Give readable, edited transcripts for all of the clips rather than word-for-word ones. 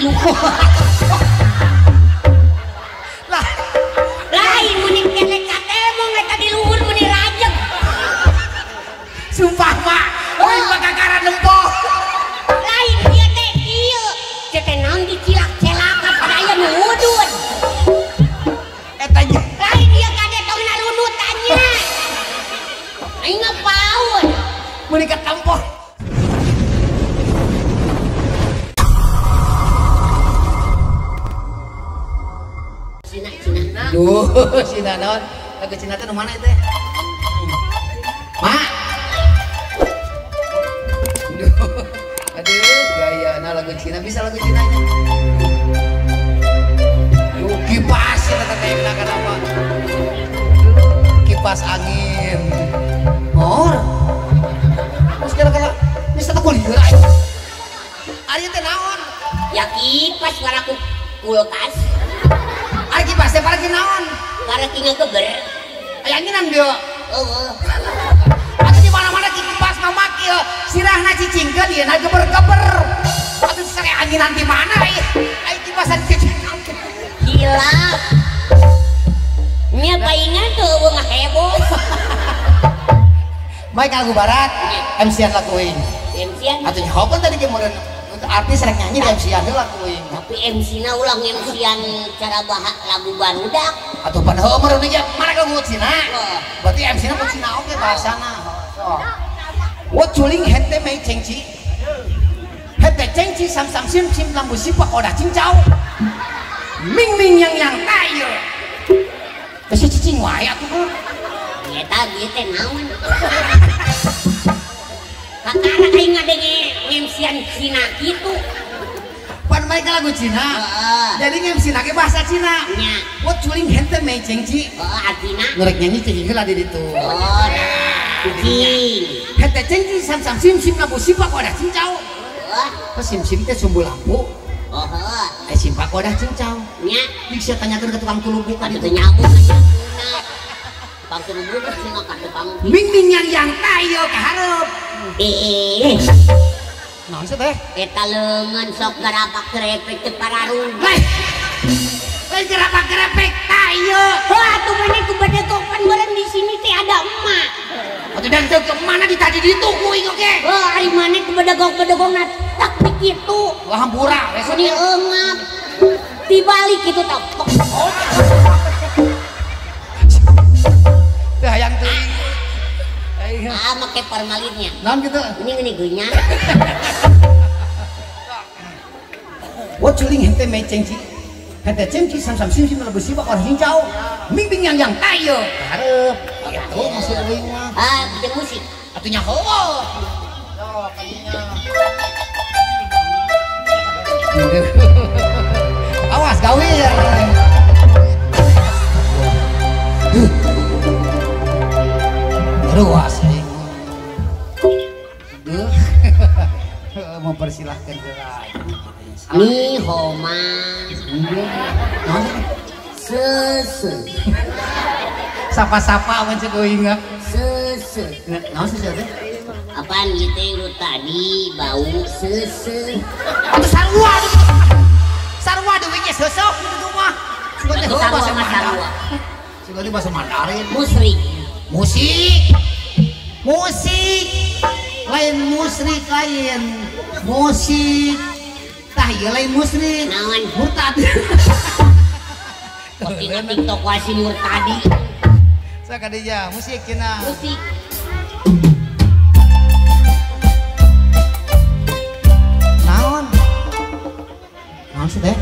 Luhur. Lah lain muni kelek katemong eta di luhur muni rajeg. Sumpah mak, euy bakakaran nempo. Lain ieu teh kieu. Teh teh naon dicilak-celakan pada aya nu udud. Eta nya. Lain ieu kade tong narunutannya. Aing ngapaun? Muni katempo. Cina, Cina. Duh, Cina naon? Lagu Cina teh nu mana teh? Mak. Duh. Aduh, gayana lagu Cina bisa lagu Cina nya. Duh, kipas eta teh kenapa? Kipas angin. Mor. Terus kira-kira bisa teh kuliah aing. Ari teh naon? Ya kipas waraku kulkas. Ari kipas teh paraki naon? Paraki ngageber. Aya anginan dieu. Eueuh. Atuh di mana-mana kipas mah make ieu sirahna cicingkeun ieu na geber-geber. Atuh sare anginan di mana ieu? Ai kipasan cicingkeun. Gila. Nya paingan tuh eueuh ngaheboh. Baik lagu barat, MC-an lagu aing. MC-an. Atuh nyahokeun tadi ge meureun artis rek nyanyi di MC-an heula ku aing. Tapi MC-na ulang MC-an cara bahak lagu barudak. Atuh pan heueuh meureun ge mana lagu Cina. Berarti MC-na ku Cina oge bahasana. Sok. Wo culing hente mei cengci. Hente cengci sam sam sim sim lambu sipak odah cincau. Ming ming yang yang tayo. Teh cicing wae atuh mah. Eta ieu teh naon? Kakara aing ngadenge MC-an Cina kitu. Pan mereka lagu Cina. Jadi MC-na ge bahasa Cina. Nya. Wo culing hente mei cengci. Oh, artina. Nu rek nyanyi cicing heula di ditu. Oh, cicing. Hente cengci sam sam sim sim lambu sipak odah cincau. Heeh. Sim sim teh sumbu lampu. Oh, heuh. Eh simpak odah cincau. Nya. Bisa tanyakeun ke tukang tulubuk ka ditu nyambung aja. Tukang tulubuk cenah ka tukang. Ming ming yang yang tayo ka hareup. Eh. Naon sih teh? Eta leungeun sok garapak kerepek teu pararung. Lain garapak kerepek tayo. Heuh atuh maneh ku bedegok pan meureun di sini teh ada emak. Atuh dan teu ke mana di tadi ditu ku aing oge. Heuh ari maneh ku bedegok-bedegokna tak kitu. Wah hampura we Meni eungap. Dibalik kitu tah. Teu hayang teuing. Ah, make formalinnya. Naon kitu? Ini ngene geunya. Wo culing hente mei cengci. Hente cengci sam sam sim sim lebu sipak orang cincau. Ming ming yang yang tayo. Hareup. Kitu maksud aing mah. Ah, jeung musik. Atuh nya heueuh. Sok kadinya. Awas gawir. Ruas aing. Duh. Mempersilahkan heula. Ni homa. Sese. Sapa-sapa amun cek euing. Sese. Naon sih teh? Apaan gitu lu tadi bau sese. Atuh sarua. Sarua deui ge seseuh kitu mah. Sugan teh bahasa Mandarin. Sugan teh bahasa Mandarin. Musrik. Musik. Musik. Lain musrik lain. Musik. Tah ieu lain musrik. Naon? Murtad. Postingan TikTok wasi murtadi. Sakadinya musik cenah. Musik. Naon? Naon sih teh?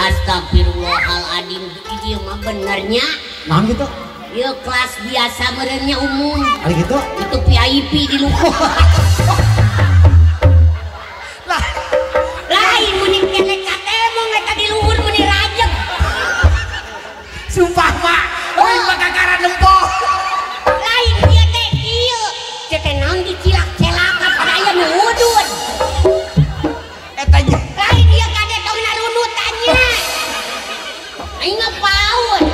Astagfirullahaladzim, ieu mah benernya. Naon gitu? Ieu kelas biasa merenya umum. Ari gitu? Itu VIP di luhur. Lah, lain muni kelek katemong eta di luhur muni rajeg. Sumpah mak, euy bakakaran nempo. Lain ieu teh kieu. Teh teh naon dicilak-celakan pada aya nu udud. Eta nya. Lain ieu kade tong narunutannya. Aing ngapaun?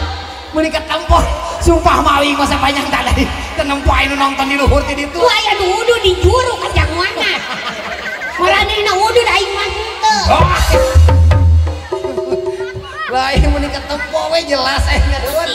Muni katempo. Sumpah mawi masa panjang tadi teu nempo anu nonton di luhur ti ditu. Aya nu udud di juru ka janguana. Maranehna udud aing mah henteu. Oh. Tempo we jelas nuhun.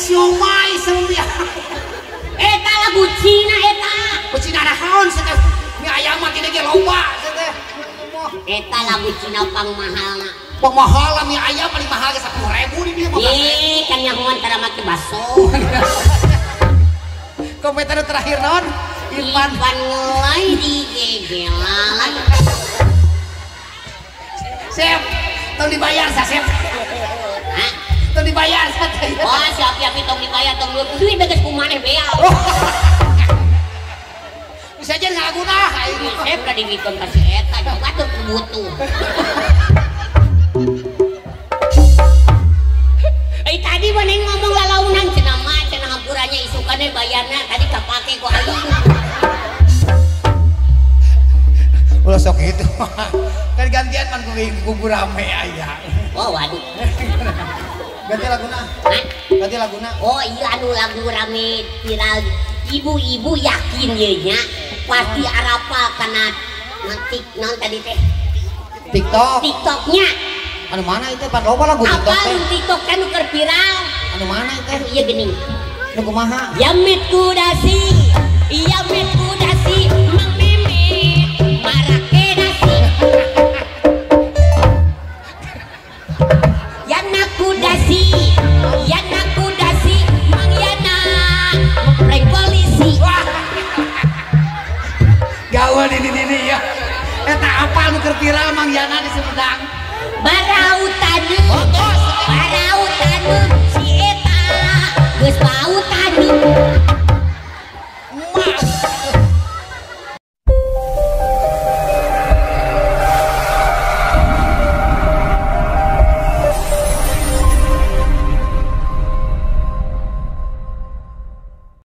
Siomay semua. Eta lagu Cina eta. Cina naon cenah? Mie ayam mah tidak ge loba cenah. Eta lagu Cina pangmahalna. Pangmahal mie ayam paling mahal ge 10.000 di dieu mah. Ih, kan nyahoan tara make baso. Komentar terakhir naon? Ipan ngelai di gegelan. Sep, tong dibayar sa Sep. Hah? Tong dibayar sate. Oh, siap-siap tong dibayar tong duit beges ku maneh bea. Bisa aja ngalaguna aing. Sep da diwikeun ka si eta coba teu butuh. Tadi maneh ngomong lalaunan cenah mah cenah hampuranya isukane bayarna tadi kapake ku aing. Ulah sok kitu. Kan gantian pan ku rame aya. Oh, waduh. Ganti laguna. Hah? Ganti laguna. Oh iya anu lagu rame viral. Ibu-ibu yakin ye nya pasti arapa kana nanti non tadi teh TikTok. TikToknya. Anu mana itu pan loba lagu TikTok. Apa TikTok kan nu keur viral? Anu mana itu? Anu ieu geuning. Nu kumaha? Yamet kudasi, yamet kudasi, Mang Memet marake nasi. Yana kudasi, Yana kudasi, Mang Yana memprank polisi. Gawan ini ya. Eta apa nu keur viral Mang Yana di Sumedang? Barautanu, barautanu, si eta geus bau tanu.